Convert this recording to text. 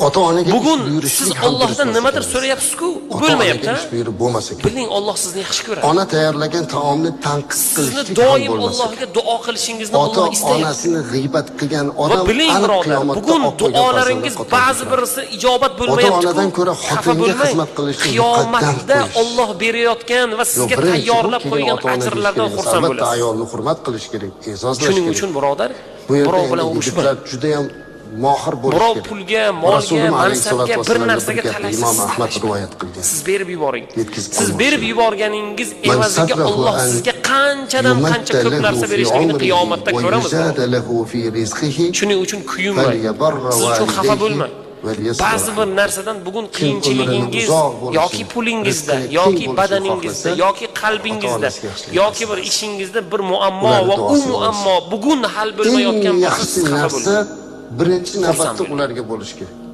Ota onaga ish Bugun buyurishlik siz ham durust Allohdan narsa nimadir emas. so'rayapsiz-ku, u Ota bo'lmayapti. onaga ish buyurib bo'lmasa kerak. Biling, Alloh sizni yaxshi ko'radi. Ona tayyorlagan taomni tanqis Sizni qilishlik ham doim bo'lmasa kerak. Allohga duo qilishingizni Ota Alloh istayapti. onasini g'iybat qilgan Va odam biling, aniq birodar, qiyomatda bugun olib qo'ygan duolaringiz farzandlar qatoriga ba'zi kiradi. birisi ijobat bo'lmayapti-ku. Ota-onadan ko'ra Xafa xotinga bo'lmang. xizmat qilishni muqaddam Qiyomatda qo'yish. Alloh berayotgan va Yo'q, sizga birinchi bu, tayyorlab keyin qo'ygan ota-ona deyish ajrlardan kerak emas. xursand Albatta bo'lasiz. ayolni hurmat qilish kerak, e'zozlash Shuning kerak. uchun, birodar, Bu yerda birov bilan endi urushmang. yigitlar juda ham mohir bo'lish Birov kerak. pulga, molga, Rasululloh alayhissalatu mansabga, bir vassalamga narsaga bir gapni talashsiz, Imom siz Ahmad talashmang. rivoyat qilgan. Siz berib yuboring. Yetkazib Siz qo'ymoqchi. berib yuborganingiz Man evaziga sarrahu Alloh an sizga qanchadan qancha yumadda ko'p lahu narsa fi berishligini umrihi qiyomatda va ko'ramiz. yuzada lahu fi rizqihi Shuning uchun kuyinmang. falyabarra Siz uchun xafa validayhi bo'lmang. valyasir Ba'zi bir narsadan bugun Kim umrini qiyinchiligingiz uzoq bo'lishini, yoki pulingizda, rizqini keng yoki bo'lishini badaningizda, xohlasa, yoki qalbingizda, ota-onasiga yaxshilik yoki bir qilsin. ishingizda bir muammo Ularni va u duosini muammo bugun hal Eng bo'lmayotgan bo'lsa, yaxshi siz xafa narsa bo'lmang. birinchi navbatda bo'lmang. ularga bo'lishi kerak.